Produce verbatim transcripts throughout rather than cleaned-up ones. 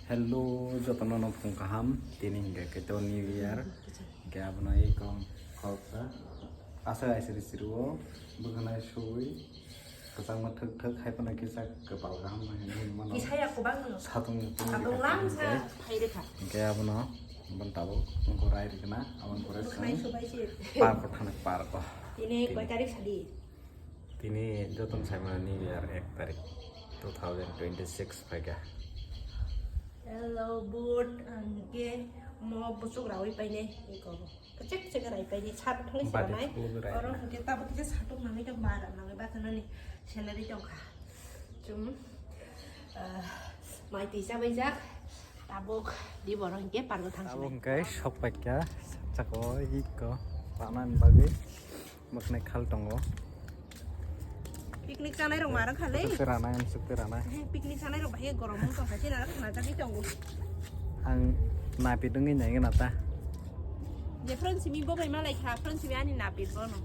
Hello, jotono no phung kaham. Tini hingke kaitor New Year. Hingke abono ekong khoroksa. Asa aisiri sirio bwkhanai suwi kwchangma thwk thwk hai phano kisa kwpal kaham hinwi mano. Kisa ya kubang no. Satung tungwi Satung kha langsa hingke. Phai rikha. Hingke abono bon tabuk wngkha rai rikna aboni pore Bwkhanai chwng subai si. Parko thangna parko. Tini Tini. Koi tarik sadi? Tini jotono saimano New Year ek tarik two thousand twenty-six phaikha. Hello, boot, ang ke mo busuk rawi paine, iko. Kecek kecek rai paine, sat thangwi Bade siranai. Thangwi rai. Oro hingke tabo kisa satung nangwi tong bara nangwi basanani salary tongkha. Chum, ah, mai twi chabai jak. Tabuk di borok hingke pargo thang Tabuk sinai. Hingke sok paikha, sakchako iko ranani bagwi. Bwkhanai khal tongo. Picnic chanai rok ma rwkha le. Sukti ranai, sukti ranai. He, picnic chanai rok bahai gorom wng tongkha, chini aro khna jagwi tongo. Ang napit wngwi nai gana ta. Je friend simi bo bai malai kha, friend simi ani napit bono.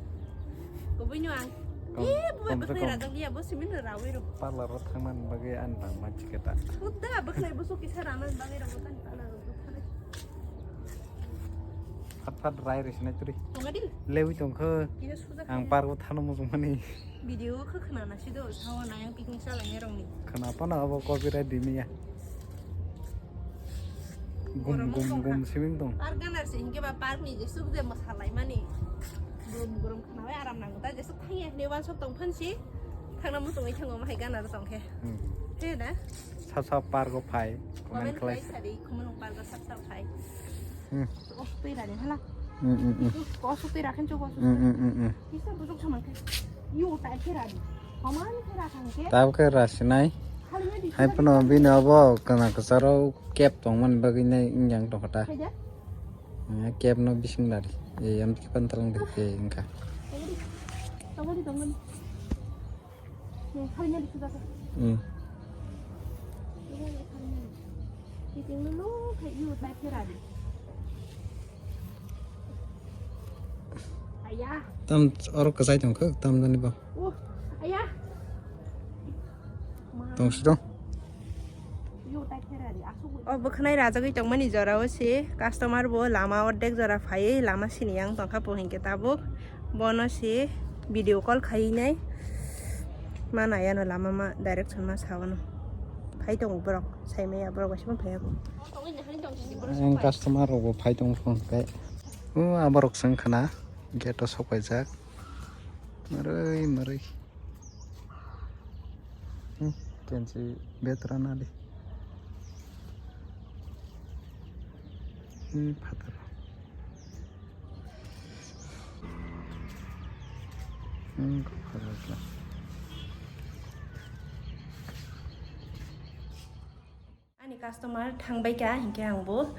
Kubui no ang. Kom-, Eh, bo bai kom se bwkhanai kom. Rajak liya, bo simi no rawi rok. Parlor o thangmani bagwi ani nang ma chiketa. Sudda bwkhanai bo sukisa ranani bagwi rok bo tani parlor o thangwi. Phat phat rai rw sinai turi. Tongadi? Lewi tongkho. Kisa suja Ang kaya. Park o thano muchung mani. Video khe khna na sido, sao na yang picnic sa lai rong ni. Khna pa na abo copyright di miya. Gum, Gorom gum, tongkha. Gum siming tong. Park ganar se hingke ba park ni jesuk je mosalai mani. Gum, gorom khna bai aram nang ta jesuk thangya ne wan sok tong phan si. Thangna muchung wi thango mahai ganar tong khe. Hmm. He na? Sap sap park o phai. Comment Comment khlai. Khlai sadi, khumulwng park o sap sap phai. Hmm. Kosok twi rani hala. Hmm, hmm, hmm. Kosok twi rakhen chok kosok. Hmm, hmm, hmm, hmm. Kisa bujok samang khe. Yo tai khe rani. Haman khe rakhan khe. Tab khe rasinai. Khali me di Hai khali phano me. Bini obo kana kasaro kep tongmani bagwi nai ingjang tongkha ta. Khaja? Eh, kep no bising lari. Eh, am khe pan talang de ke inka. Tongmani, tongmani. Hmm. Tam oro kwchai tongkha, tam jani ba. Tong si tong. O bwkhanai rajagwi tongmani jorao se customer bo lama ordek jora phaiwi lama sini yang tongkha po hinkhe tabuk bono se video call khaiwi nai ma nai ano lama ma direction ma sao no phai tongo borok sai maya borok bai se phai abo. Ang customer rok bo phai tong phone khe o aborok swng khna gate o sok paijak. Marui marui. Hmm, kenchi betra nadi. Hmm, phatar. Hmm, kok phatar. Ani customer thangbai kha, hinkhe ang bo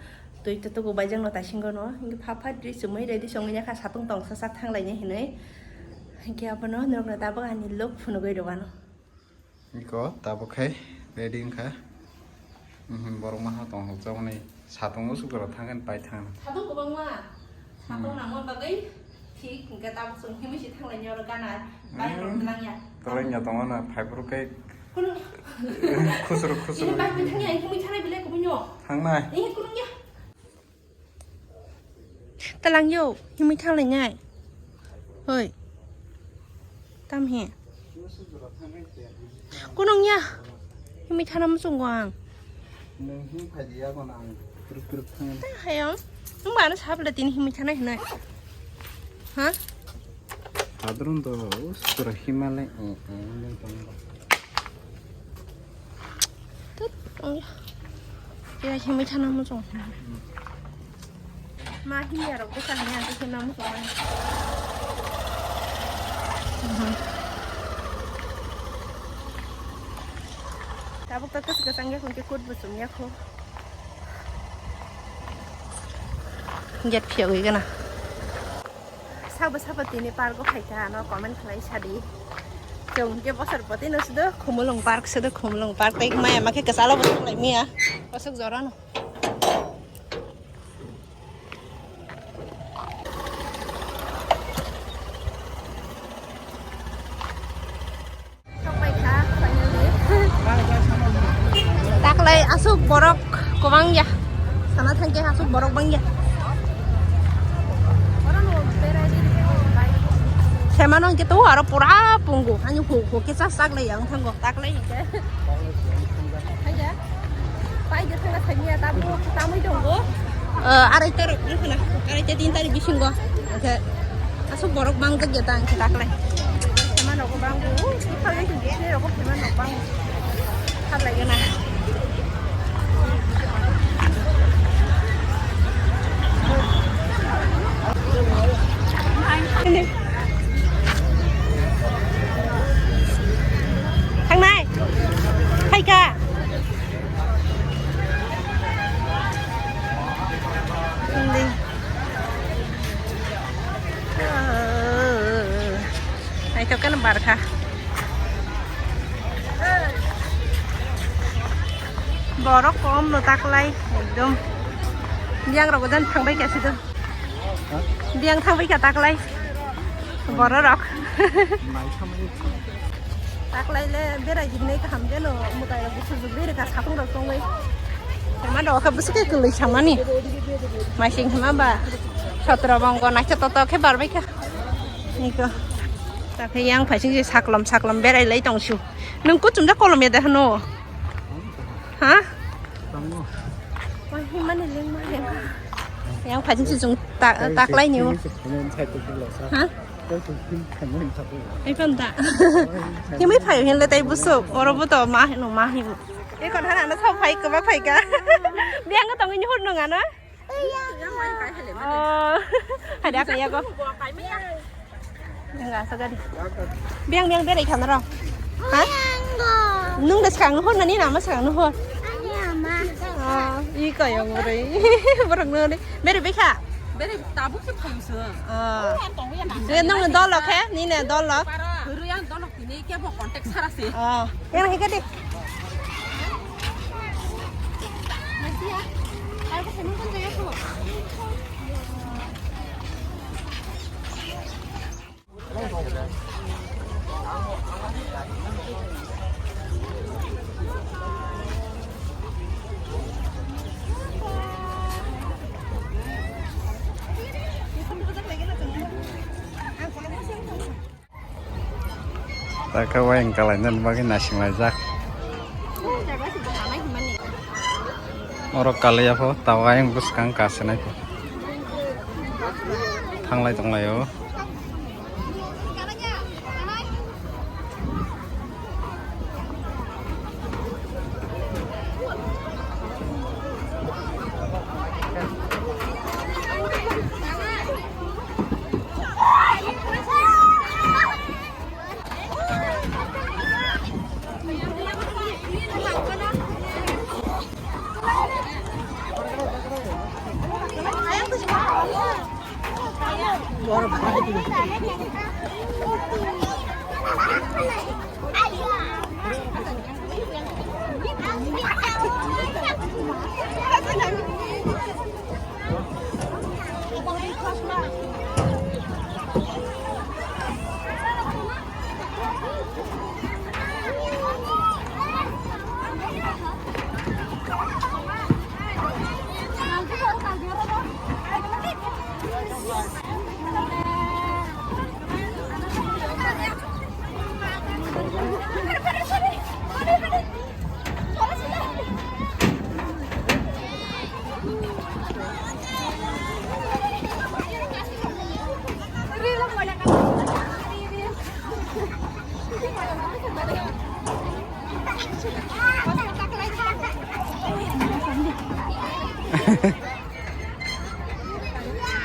twi tutugo bai jangno taisingo no, hinkhe pha pha dress chumui ready songwi ya kha, satung tong sak sak thang lainai hinwi, hinkhe abono norokno tabuk ani look phunugwi rw ano. Iko tabuk khai ready wngkha, mhm, borok maha tong hokjakmani satung o sukrok thangkhe pai thangna. Satung kwbangma, satung nangma bagwi. Thik hwnkhe tabuk chwng himwi se thanglaini oro gana. Bai rok twlangya. Twlangya tongmano phaiphuru khe. Kunu. Khusru khusru. Ini bai himwi thangya, himwi thangnai belai kubunyo. Thangnai. Ini kunungya. Twlangyo, himwi thanglainai. Hoi. Tamhi. Kunungya. Himwi thana muchungo ang. Nwng him phai di yago na ang kruk kruk thang. Ta hayong. Nwng ba ano sabla tini himwi thana hinai. Ha? Hadrun to usura himale. Tut. Ya himwi thana muchung. Ma himya rok bwsa hwnwi ang khe himna muchung mani. Tabuk ta kwchwk kwchang yakho hwnkhe kut bo chum yakho. Gate phiyogwi gana. Sabo sabo tini park o phaikha ano comment khlai sadi. Chwng hwnkhe bosor poti no sudo Khumulwng park sudo Khumulwng park tei maya makhe kwchalo bo thanglaimia. Bosok jorano. Sokpaikha, finally. Taklai aswk borok Kwbang ya. Sana thangkhe aswk borok bang ya. Semano hwnkhe to aro pura pungu. Ani hu, hu khe chak chak lai yang thango. Tak lai hwnkhe. Haiya. Pai de thangna thangya, tabuk tamwi tongo. Eh, arai tarok, wngkha na? Arai ta tin tarikh bisingo. Hwnkhe aswk borok bang jak ya ta hwnkhe tak lai. Semano kwbang bo. Thang lai hwnkhe rok semano bang. Thar lai gana. Thangnai. Phaikha. Hindi. Naithok khe no barkha. Borok kom no taklai ekdom. Biyang rok jan thangbai kha sido. Biyang thangbai kha taklai. Borok rok. Taklai le berai jibnai kaham jeno, mwtai rok busu jubri rwkha, satung rok tongwi. Hema do kha busu khe kwlwi samani. Maising hema ba sotro bongko naikhe toto khe barbai kha. Niko. Ta khe yang phaising se saklom saklom berai lai tong su. Nwng kuchum da kolom ya da hano? Ha? Wah, himani lengma lengma. Yang phaising se jung ta-, taklai ni o. Ha? Hai phan da. Himwi phai hin le tai busuk. Oro bo to ma hino ma hin. E kon hana na thok phai kwbak phai ka. Biyang tong ni hur nung ano. Oh. Hai da kaya ko. Nang asa gadi. Biyang biyang berai khan ro. Ha? Nung da skang hur nani nama skang hur. Oh, i kaya ngore. Borok no ni. Berai bekha. Berai tabuk se phai se. Oh. Nung dol lo khe, ni ne dol lo. Ruyang dol lo. Tini kebo contact sara se. Oh, yang lagi gede. Taka wayang kalainani bagwi naisinglaijak. Oro kalaiya pho, ta wayang bwskang kasinai pho. Thanglai tonglaio.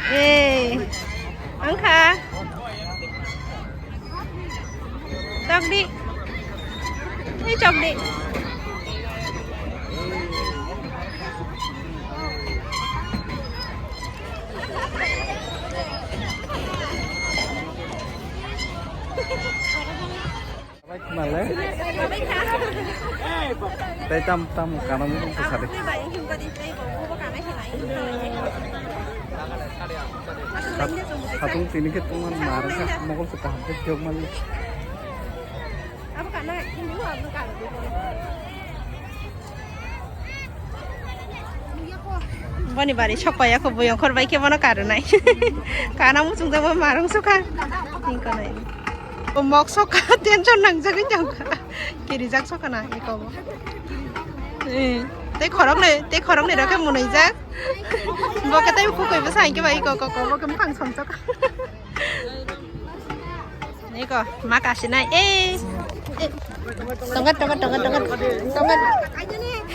Ei, wngkha. Chokdi. Ei, chokdi. Nale. Tei tam tam kanam ko sadi. Hatung tini ke tungan mar ka mogol se kaham ke jog mali. Abo kana ini abo kana. Boni bari sok paiya kho, buyong khor bai khe bono karwnai. Kana muchung jabo marung sukha. Tingko nai. O mok sokha, tension nangjagwi jangkha. Kirijak sokha na eko bo. Eh, tei khoroknwi, tei khoroknwi rokhe munwijak. Bo khe tei khukui bwsa hinkhe bai eko koko bo khe mukhang somsok. Niko, ma kasinai. Eh. Eh. Tongkat, tongkat, tongkat, tongkat. Tongkat.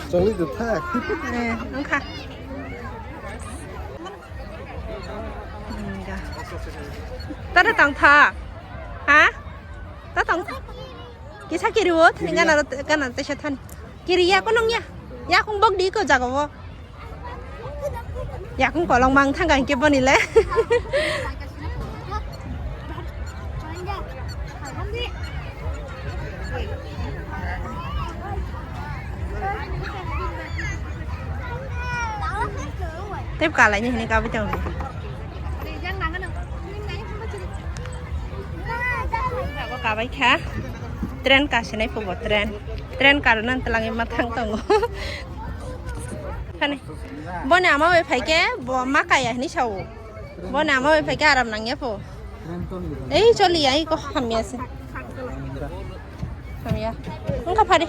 Choli de thak. Eh, wngkha. Wngkha. Tada tang tha. Ha? Ta tang tha. Kisa kiri o, thani gana, gana tesa thani. Kiri ya, konong ya. Ya, kung bok di ko jaga o. Yakung kolong mang thang kang ke boni le. Tep kalai ni hini kabi tong. Abo kabai kha. Train kasinai phubo train. Train karwi nang twlangwi ma thang tongo. Khani. Boni ama bai phaikhe bo ma kaya hinwi sao. Boni ama bai phaikhe aram nangya pho. Ei choli ya, ei ko hamya se. Hamya. Wngkha phari.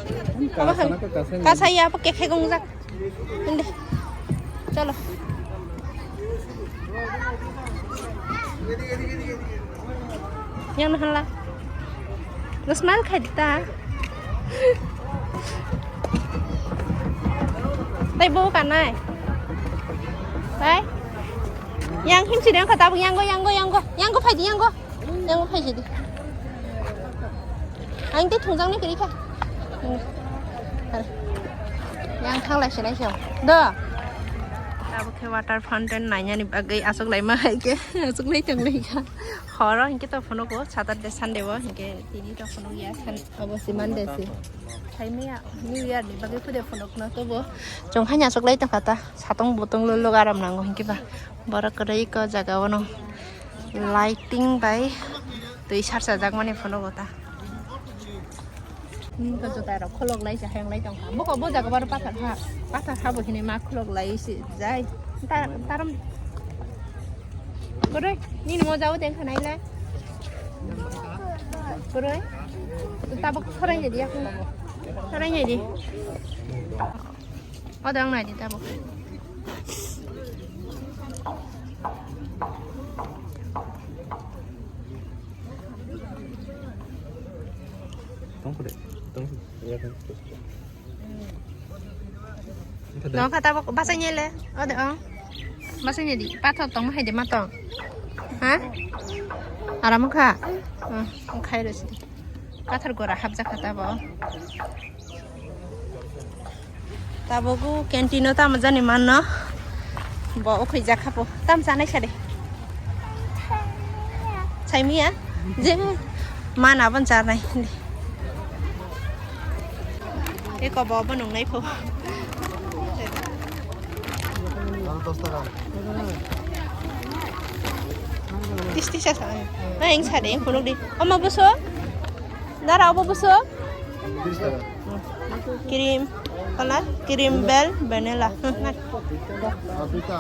Abo ham. Kasaya abo kekhe gongjak. Hindi. Chalo. Yang nahala. Nusmal khai ta. Tai bo kanai. Tai. Yang him sini angka tabung yang go, yang go, yang go. Yang go phai di, yang go. Yang phai sidi. Ang tei thungjang ni kiri kha. Yang thang lai sinai sio. Do. Abo khe water fountain nainani bagwi aswk lai ma hai khe. Aswk lai tong lai kha. Horo hinkhe to phunugo Saturday Sunday bo hinkhe tini to phunuk ya san abo si Monday si. Thaimaya New Year ni bagwi phude phunuk no tobo. Chong haino aswk lai tong kha ta. Satong botong lo lo aram nango hinkhe ba. Borok kwrwi ko jaga o no. Lighting bai twi sarsajakmani phunuk o ta. Nini ko juta rok khulok lai se hayung lai tong kha. Bukha bo jaga baro pathar ha. Pathar ha bo hinwi ma khulok lai se jai. Ta-, tarom. Kwrwi, nini mo jao teng kha nai le. Kwrwi. Tabuk thorai nai di yakung. Thorai nai di. O dang nai di tabuk. Tong kore, tong. Iya kan? Dong kha tabuk basai nyele. O de ong. Basai nyedi. Pathor tong hai de ma tong. Ha? Aram kha. Oh, khai resi. Pathor gora hapjak kha tabuk. Tabogo canteen o tamo jani manno. Bo ukhwijak kha po. Tam chanai sa de. Saimiya? Je mana bon chanai. Eko bo bo nungnai po. Tisti sa sa. Na eng sa de, eng phunuk di. Oma buso? Dara obo buso? Cream. Kala? Cream bell, vanilla.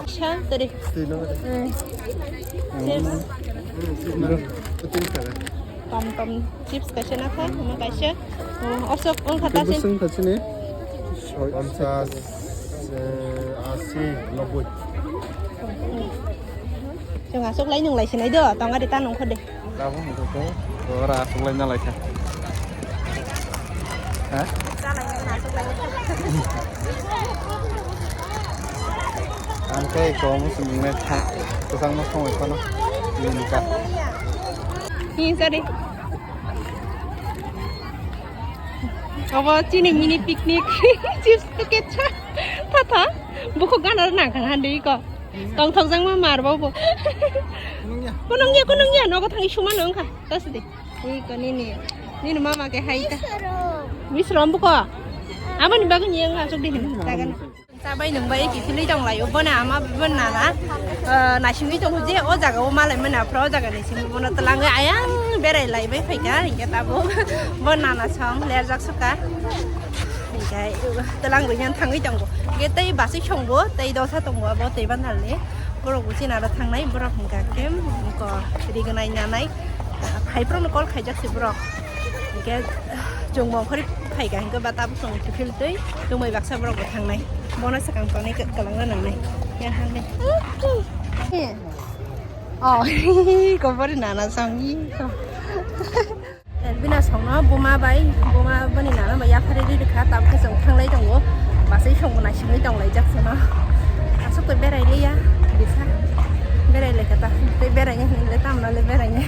Shan tadi. Hmm. Chips. Tom tom chips kaisa na kha, omo kaisa. Oh, osok ong kha tasin. Busung kha sini. Pamsas, eh, asi, noboi. Chwng aswk lai nung lai sinai do, tong ari ta nung kho de. Labo hwnkhe khe, ora aswk lai na lai kha. Ha? Ang khe eko omo swngmung nai kha, kwchangma songwi phano nini kha. Hi, sorry. Obo chini mini picnic. Chips packet cha. Tha tha. Bukhuk gana nang kha hande iko. Tongthokjakma mar bo bo. Kunungya, kunungya, nogo thangwi sumano wngkha. Tasdi. Iko nini. Nini mama khe hai ta. Misrom buko. Aboni bagwi ni wngkha aswk di hin. Jagan. Chabai nungbai eki khilwi tonglaio, bono ama bono nana, eh, naisingwi tongo je o jaga o malai mani aphuru o jaga ni simi bono twlangwi ayang berai laibai phaikha, hinkhe tabuk bo nana song lerjak sukha. Telang rwyan thangwi tongo. Ge tei basui songbo, tei dosa tongo abo tei bandalni. Borok bo chini aro thangnai, borok hwnkha khe ko rignai nanai. Phaiphru no call khaijak se borok. Hwnkhe chwng bo ongkhorwi phaikha hwnkhe ba tabuk chwng kiphil twi tumui baksa borok bo thangnai. Bono swkang tonwi kwlwng rw nangnai. Yang thangdi. Oh, kobor nana songwi. Elvina songno buma bai, buma bani nana bai yapharwi rw rwkha, tabuk khe chwng thanglai tongo. Basui songbo naisingwi tonglaijak chwngno. Aswk koi berai liya, bisa. Berai laikha ta. Tei berai nai hinwi le tamno le berai nai.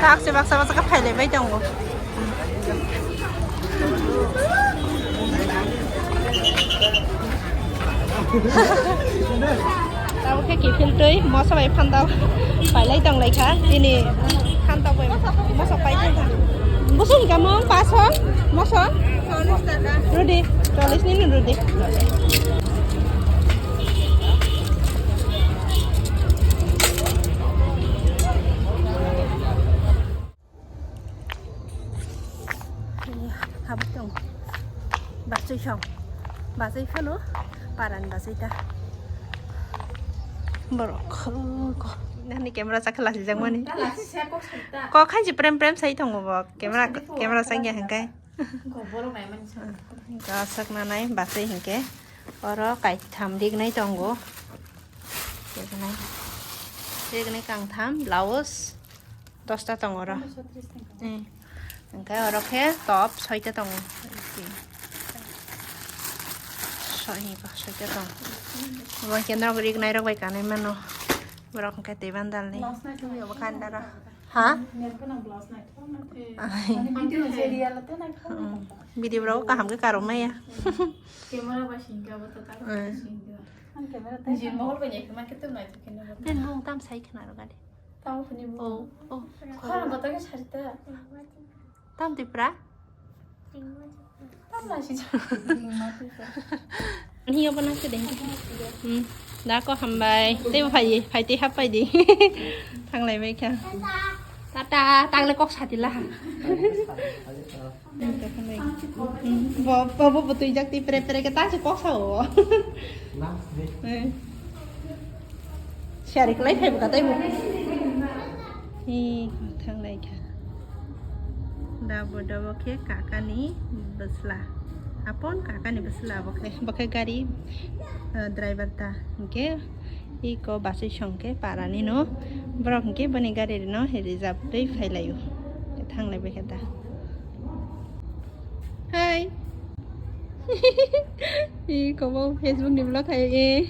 Baksa baksa baksa khe phailaibai tongo. Tabuk khe kiphil twi moso bai phantok pailai tonglaikha. Bini phantok bai moso pai thangkha. Bwswk hinkha mo paso moso? Rudi, chollish nini rudi. Habuk tong. Basui song. Basui phano. Paran basui ta. Borok. Nani camera chakla sijak mani. Kok khansi prem prem sai tongo bo. Camera, camera sangya hingkai. Gasak nanai basui hingke. Oro kaitham rignai tongo. Rignai. Rignai kangtham, blouse. Dosta tong oro. Pondro sotris tong. Eh. Hingke oro khe top soita tongo. Soi ba soita tong. Bo hingke norok rignai rok bai kanai mano. Borok hingke tei bandal ni. Blouse nai tong. Bo kandara. Ha? Nerko na blouse nai tong. Ai. Mane video se real te nai tong. Hmm. Video rok kaham khe karok maya. Camera ba singka bo to ta. Eh. Singka. An camera te. Jin mohol ba nyai khe ma khe tong nai khe ne. Pen bung tam sai khna ro gadi. Tamo hwnwi buo. Oh, oh. Khorang kotha khe sarita. Tam Tripura? Tam lasi. Hiyo bana se deng. Hmm. Da ko hambai. Tei bo phai, phai tei hap phai di. Thanglai bai kha. Tata, tangle kok sati la. Bo, bo, bo, bo twijak ti pre, pre ke ta se kok sa o. Eh. Siari kwlai phai bwkha tei bo. Hi, thanglai kha. Da bo, da bo khe kakani bwsla. Apon kakani bwsla bo khe, bo khe gari, eh, driver ta. Hingke iko basui song khe parani no. Borok hingke boni gari rino reserve twi phai laio. Thanglai bai khe da. Hai. Hi, kobo Facebook ni vlog hai, eh.